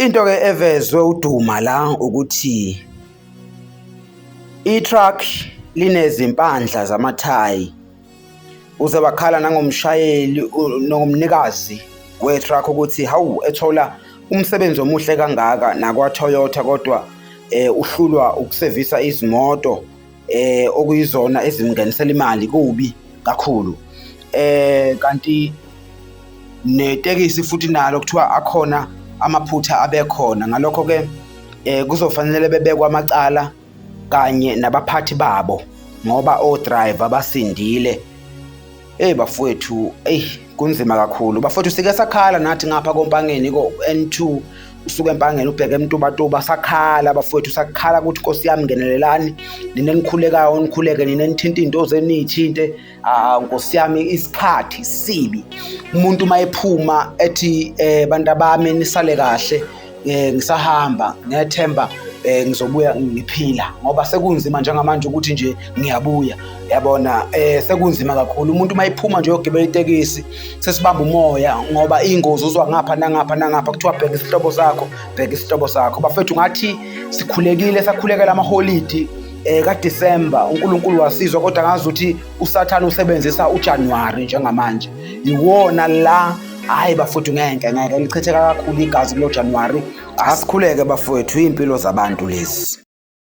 Into-ke evezwe uDuma la ukuthi i-truck linezimpandla zamathayi. Uze wakhala nangomshayeli nongomnikazi we-truck ukuthi hawu ethola umsebenzi omuhle kangaka nakwa-Toyota kodwa uhlulwa ukusevisa izimoto okuyizona ezimngenisela imali kubi kakhulu. Kanti netekisi futhi nalo kuthiwa akhona amaphutha abekhona ngalokho-ke kuzofanele bebekwe amacala kanye nabaphathi babo ngoba o-driver basindile. Eyi bafowethu, eyi kunzima kakhulu bafowethu. Sike sakhala nathi ngapha koMpangeni ko-N2, usuke eMpangeni ubheke eMtubatuba, sakhala bafowethu, sakhala ukuthi Nkosi yami ngenelelani, nina enikhulekayo nikhuleke, nina enithinta iy'nto zenu niy'thinte. Ah Nkosi yami, isikhathi sibi. Umuntu uma ephuma ethi bantu abami nisale kahle, ngisahamba ngethemba ngizobuya ngiphila, ngoba sekunzima njengamanje ukuthi nje ngiyabuya, yabona. Sekunzima kakhulu umuntu uma ephuma nje uyogibela itekisi, sesibamba umoya ngoba iy'ngozi uzwa ngapha nangapha nangapha, kuthiwa bheka isihlobo sakho, bheka isihlobo sakho. Bafethu, ngathi sikhulekile, sakhulekela amaholidi kaDisemba, uNkulunkulu wasizwa, kodwa ngazi ukuthi uSathane usebenzisa uJanuwari njengamanje, iwona la. Hhayi bafowethu, ngeke ngeke lichitheka kakhulu igazi kulo Januwari. Asikhuleke bafowethu, iy'mpilo zabantu lezi.